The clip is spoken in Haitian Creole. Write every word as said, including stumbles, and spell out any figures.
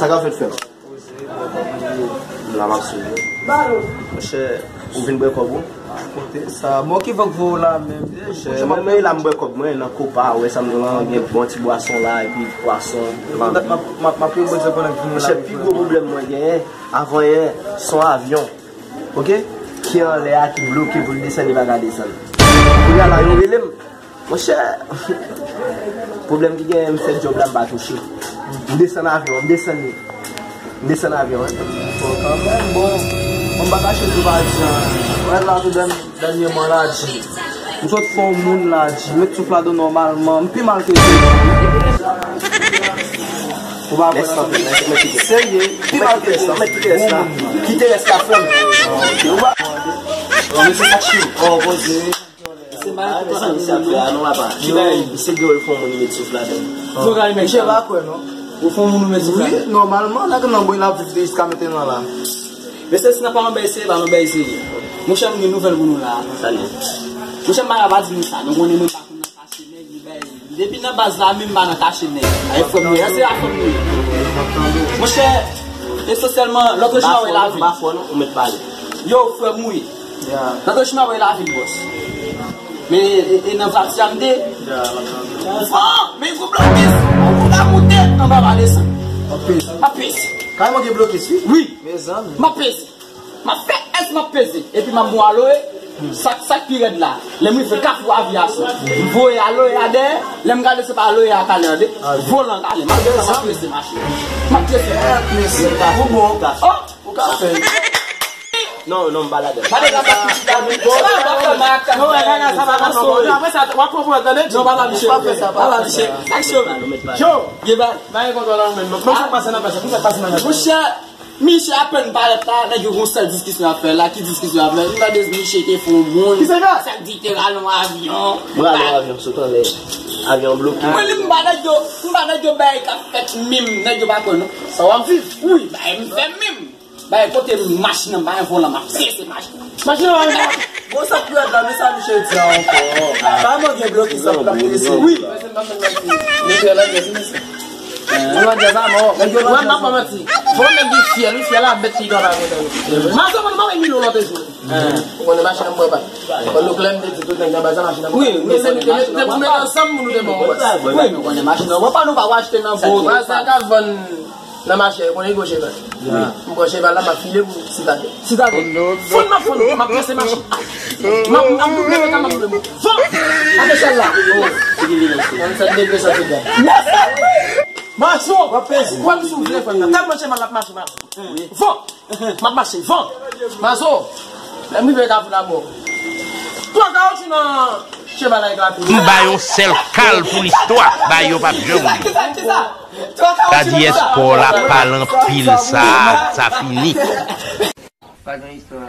Sa w fèt fè la? La m ap swiv ou. Monchè, ou vin bwè kòb ou? Kote sa? Bon, ki fòk voye w la menm? Monchè, mwen, mwen la m bwè kòb mwen nan Kopa, ou wè sa m di w lan, gen bon ti bwason la, epi pwason. M ap, m ap, m ap, m ap priye Bondye pandan k vin la. Monchè, pi gwo pwoblèm mwen genyen, avan yè, se yon avyon. Oke? Ki anlè a, ki bloke pou l desann, li pa ka desann. Kounye a la, yo rele m. Monchè, pwoblèm ki genyen, m fè djòb la, m pa touche. M desann avyon an, m desann li. M desann avyon an. Bon, kanmenm, bon, bon, m pa kache tou pa di an. Wè, la tou dèn-, dènyèman la di. M sot fè yon moun la di. Met souf ladan nòmalman. M pi mal ke Jezi. Ou pa kwè nan sa. Serye, pi mal ke Jezi. Bon moun. Kite rès la, frè m. Ou pa. Bon, men se sa k chou. Oh, Bondye. Se mal pou sa misye ap fè a, non, papa. Ki bagay? Se dwe fè yon moun li met souf ladan. Misye pa kwè, non. Ou fè yon moun ou met souf ladan. Wi, nòmalman, nèg nan bwen l ap viv de jiska mentnan la. Mesye, si n ap pale yon bagay serye, pale yon bagay serye. Monchè, m gen nouvèl pou nou la. Sa l ye? Monchè, m pa ka pa di nou sa. Nou konnen mwen pa konn nan kache nèg, ni bagay. Depi nan baz la, menm m pa nan kache nèg. Ay, frè m, se a frè m. Monchè, esansyèlman, lòt jou m ap wè lavi. M pa fò non, ou mèt pale. Yo, frè m, wi. Nan tòch mwen ap wè lavil, bòs. Men, e, e nan Vatican de. Van, men gwo blokis. Ou ka moute, anba pa desann. M ap peze. Kay manke blokis, wi. Wi. Mezanmi. M ap peze. M ap fè S, m ap peze. Epi m ap bon aloe. Sa, sa k pi rèd la. Lè m rive Kafou Aviyasyon. M voye aloe a dèyè. Lè m gade se pa aloe a k ale an de. Volan k ale. M ap peze, m ap peze machin. M ap peze. Mesye, ou bon. Oh! Ou ka fè. Non, non, m pa ladan. Gade la, sa pa fè mak. Non, wè, gade la, sa pa fè mak. Apre sa, w ap konprann, tande? Non, papa Michel. Pa fè sa, pa fè sa. Papa Michel. Aksyon. Yo, gen ba, ba gen kontwòl nan men. Mwen sa pase nan pase. Mwen sa pase nan pase. Monchè, Michel apèn parèt la, nèg yo gon sèl diskisyon ap fè la. Ki diskisyon ap fè? M tande Michel te fè yon moun. Ki se sa? Sèl di te rale yon avyon. Mwen rale yon avyon, sot anlè. Avyon bloke. Mwen li m ba nèg yo, m ba nèg yo bagay k ap fèt menm. Nèg yo pa kwè non. Sa w ap viv? Wi, bagay m fè menm. Bay kote machin nan, bay volan, m ap sese machin nan. Machin nan, machin nan. Bon, sa k pi rèd la, men sa misye di a ankò. Pa manke blokis la pou l ap peye se. Wi. Mesye, la, mesye, mesye. Yo nan djaz a mò. Nèg yo nan djaz a mò. Mwen pa manti. Bon, nèg ki fyèl, wi, fyèl a bèt ki konn avè nou. Mazo, mwen, mwen, Milo lòt jou. Ou konnen machin nan mwen pa. Bon, nou klè m te di tout nèg nan baz la machin nan. Wi, mesye, nou te met, te pou met ansanm, nou te bon. Wi, nou konnen machin nan. Mwen pa nou pa achte nan bon. Baz la ka vann. Nan mache, ou konnen gwo cheval. M pran cheval la, m ap file pou Sitadèl. Sitadèl. Fann m ap fann, m ap pase machin. M ap, m ap double mèt, m ap double mèt. Van! Ak echèl la. Yon sèl degre santigrad. Mazo! W ap peze. Wè m soufle, frè m. Tèlman cheval la ap mache, Mazo. Van! M ap mache, van! Mazo! Lè m rive Kafou Labò. Twa kawoutchou nan Cheval la eklate. M ba yon sèl kal pou listwa, ba yo p ap janm oubli. Sa di espò la pale anpil, sa, sa fini. Pa gen istwa.